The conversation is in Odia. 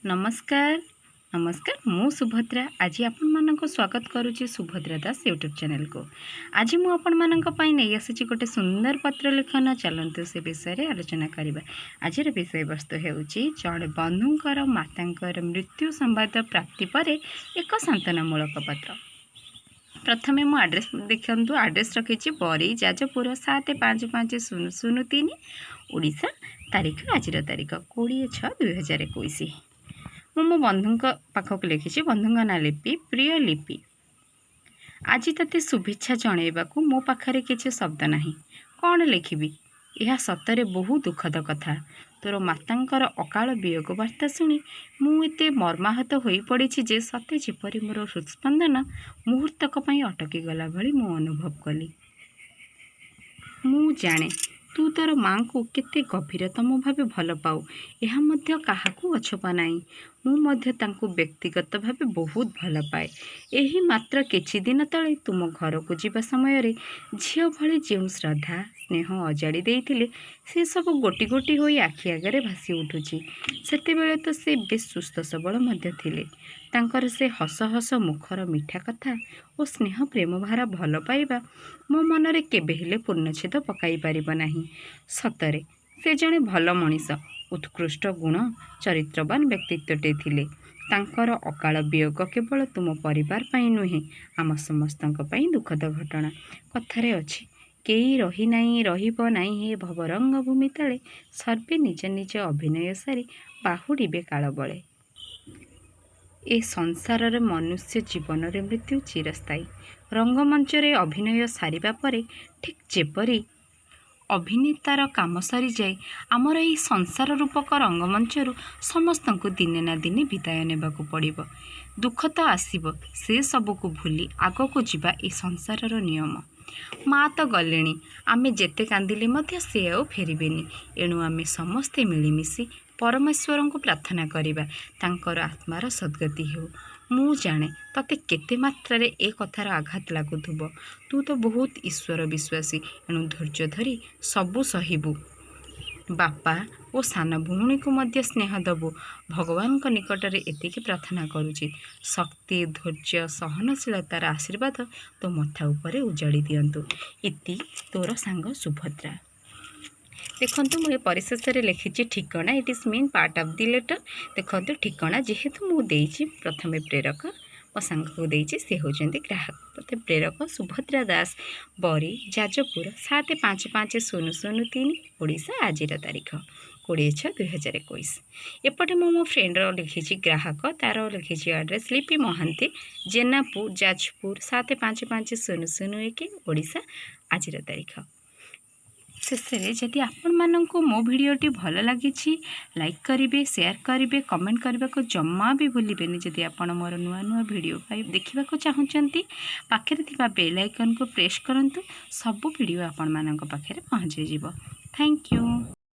ନମସ୍କାର, ନମସ୍କାର। ମୁଁ ସୁଭଦ୍ରା ଆଜି ଆପଣମାନଙ୍କୁ ସ୍ୱାଗତ କରୁଛି ସୁଭଦ୍ରା ଦାସ ୟୁଟ୍ୟୁବ୍ ଚ୍ୟାନେଲକୁ। ଆଜି ମୁଁ ଆପଣମାନଙ୍କ ପାଇଁ ନେଇ ଆସିଛି ଗୋଟେ ସୁନ୍ଦର ପତ୍ର ଲେଖନ। ଚାଲନ୍ତୁ, ସେ ବିଷୟରେ ଆଲୋଚନା କରିବା। ଆଜିର ବିଷୟବସ୍ତୁ ହେଉଛି ଜଣେ ବନ୍ଧୁଙ୍କର ମାତାଙ୍କର ମୃତ୍ୟୁ ସମ୍ବାଦ ପ୍ରାପ୍ତି ପରେ ଏକ ସାନ୍ତ୍ୱନାମୂଳକ ପତ୍ର। ପ୍ରଥମେ ମୁଁ ଆଡ୍ରେସ୍ ଦେଖନ୍ତୁ। ଆଡ୍ରେସ୍ ରଖିଛି ବରୀ, ଯାଜପୁର, 755003, ଓଡ଼ିଶା। ତାରିଖ, ଆଜିର ତାରିଖ 20/6/2021। ମୁଁ ମୋ ବନ୍ଧୁଙ୍କ ପାଖକୁ ଲେଖିଛି। ବନ୍ଧୁଙ୍କ ନାଁ ଲିପି। ପ୍ରିୟ ଲିପି, ଆଜି ତୋତେ ଶୁଭେଚ୍ଛା ଜଣାଇବାକୁ ମୋ ପାଖରେ କିଛି ଶବ୍ଦ ନାହିଁ। କ'ଣ ଲେଖିବି? ଏହା ସତରେ ବହୁ ଦୁଃଖଦ କଥା। ତୋର ମାତାଙ୍କର ଅକାଳ ବିୟୋଗ ବାର୍ତ୍ତା ଶୁଣି ମୁଁ ଏତେ ମର୍ମାହତ ହୋଇପଡ଼ିଛି ଯେ ସତେ ଯେପରି ମୋର ହୃତ୍ସ୍ପନ୍ଦନ ମୁହୂର୍ତ୍ତକ ପାଇଁ ଅଟକି ଗଲା ଭଳି ମୁଁ ଅନୁଭବ କଲି। ମୁଁ ଜାଣେ, ତୁ ତୋର ମାଆଙ୍କୁ କେତେ ଗଭୀରତମ ଭାବେ ଭଲ ପାଉ। ଏହା ମଧ୍ୟ କାହାକୁ ଅଛପା ନାହିଁ। ମୁଁ ମଧ୍ୟ ତାଙ୍କୁ ବ୍ୟକ୍ତିଗତ ଭାବେ ବହୁତ ଭଲ ପାଏ। ଏହି ମାତ୍ର କିଛି ଦିନ ତଳେ ତୁମ ଘରକୁ ଯିବା ସମୟରେ ଝିଅ ଭଳି ଯେଉଁ ଶ୍ରଦ୍ଧା, ସ୍ନେହ ଅଜାଡ଼ି ଦେଇଥିଲେ, ସେସବୁ ଗୋଟି ଗୋଟି ହୋଇ ଆଖି ଆଗରେ ଭାସି ଉଠୁଛି। ସେତେବେଳେ ତ ସେ ବେଶ୍ ସୁସ୍ଥ ସବଳ ମଧ୍ୟ ଥିଲେ। ତାଙ୍କର ସେ ହସ ହସ ମୁଖର ମିଠା କଥା ଓ ସ୍ନେହ ପ୍ରେମ ଭରା ଭଲ ପାଇବା ମୋ ମନରେ କେବେ ହେଲେ ପୂର୍ଣ୍ଣଚ୍ଛେଦ ପକାଇ ପାରିବ ନାହିଁ। ସତରେ ସେ ଜଣେ ଭଲ ମଣିଷ, ଉତ୍କୃଷ୍ଟ ଗୁଣ ଚରିତ୍ରବାନ ବ୍ୟକ୍ତିତ୍ୱଟେ ଥିଲେ। ତାଙ୍କର ଅକାଳ ବିୟୋଗ କେବଳ ତୁମ ପରିବାର ପାଇଁ ନୁହେଁ, ଆମ ସମସ୍ତଙ୍କ ପାଇଁ ଦୁଃଖଦ ଘଟଣା। କଥାରେ ଅଛି, କେହି ରହିନାହିଁ, ରହିବ ନାହିଁ ଏ ଭବରଙ୍ଗ ଭୂମି ତଳେ, ସର୍ବେ ନିଜ ନିଜ ଅଭିନୟ ସାରି ବାହୁଡ଼ିବେ କାଳ ବଳେ। ଏ ସଂସାରରେ ମନୁଷ୍ୟ ଜୀବନରେ ମୃତ୍ୟୁ ଚିରସ୍ଥାୟୀ। ରଙ୍ଗମଞ୍ଚରେ ଅଭିନୟ ସାରିବା ପରେ ଠିକ୍ ଯେପରି ଅଭିନେତାର କାମ ସରିଯାଏ, ଆମର ଏହି ସଂସାର ରୂପକ ରଙ୍ଗମଞ୍ଚରୁ ସମସ୍ତଙ୍କୁ ଦିନେ ନା ଦିନେ ବିଦାୟ ନେବାକୁ ପଡ଼ିବ। ଦୁଃଖ ତ ଆସିବ, ସେ ସବୁକୁ ଭୁଲି ଆଗକୁ ଯିବା ଏ ସଂସାରର ନିୟମ। ମା ତ ଗଲେଣି। ଆମେ ଯେତେ କାନ୍ଦିଲେ ମଧ୍ୟ ସେ ଆଉ ଫେରିବେନି। ଏଣୁ ଆମେ ସମସ୍ତେ ମିଳିମିଶି ପରମେଶ୍ୱରଙ୍କୁ ପ୍ରାର୍ଥନା କରିବା, ତାଙ୍କର ଆତ୍ମାର ସଦ୍ଗତି ହେଉ। ମୁଁ ଜାଣେ, ତତେ କେତେ ମାତ୍ରାରେ ଏ କଥାର ଆଘାତ ଲାଗୁଥିବ। ତୁ ତ ବହୁତ ଈଶ୍ୱର ବିଶ୍ୱାସୀ, ଏଣୁ ଧୈର୍ଯ୍ୟ ଧରି ସବୁ ସହିବୁ। ବାପା ଓ ସାନ ଭଉଣୀକୁ ମଧ୍ୟ ସ୍ନେହ ଦେବୁ। ଭଗବାନଙ୍କ ନିକଟରେ ଏତିକି ପ୍ରାର୍ଥନା କରୁଛି, ଶକ୍ତି, ଧୈର୍ଯ୍ୟ, ସହନଶୀଳତାର ଆଶୀର୍ବାଦ ତୋ ମଥା ଉପରେ ଉଜାଡ଼ି ଦିଅନ୍ତୁ। ଇତି, ତୋର ସାଙ୍ଗ ସୁଭଦ୍ରା। ଦେଖନ୍ତୁ, ମୁଁ ଏ ପରିଶେଷରେ ଲେଖିଛି ଠିକଣା। It is main part of the letter. ଦେଖନ୍ତୁ, ଠିକଣା ଯେହେତୁ ମୁଁ ଦେଇଛି, ପ୍ରଥମେ ପ୍ରେରକ ମୋ ସାଙ୍ଗକୁ ଦେଇଛି, ସେ ହେଉଛନ୍ତି ଗ୍ରାହକ। ମୋତେ ପ୍ରେରକ ସୁଭଦ୍ରା ଦାସ, ବରୀ, ଯାଜପୁର, 755003, ଓଡ଼ିଶା। ଆଜିର ତାରିଖ 20/6/2021। ଏପଟେ ମୁଁ ମୋ ଫ୍ରେଣ୍ଡର ଲେଖିଛି ଗ୍ରାହକ, ତା'ର ଲେଖିଛି ଆଡ୍ରେସ୍ ଲିପି ମହାନ୍ତି, ଜେନାପୁର, ଯାଜପୁର, 755001, ଓଡ଼ିଶା। ଆଜିର ତାରିଖ। ଶେଷରେ ଯଦି ଆପଣମାନଙ୍କୁ ମୋ ଭିଡ଼ିଓଟି ଭଲ ଲାଗିଛି, ଲାଇକ୍ କରିବେ, ସେୟାର କରିବେ, କମେଣ୍ଟ କରିବାକୁ ଜମା ବି ଭୁଲିବେନି। ଯଦି ଆପଣ ମୋର ନୂଆ ନୂଆ ଭିଡ଼ିଓ ପାଇ ଦେଖିବାକୁ ଚାହୁଁଛନ୍ତି, ପାଖରେ ଥିବା ବେଲ୍ ଆଇକନ୍କୁ ପ୍ରେସ୍ କରନ୍ତୁ। ସବୁ ଭିଡ଼ିଓ ଆପଣମାନଙ୍କ ପାଖରେ ପହଞ୍ଚିଯିବ। Thank you.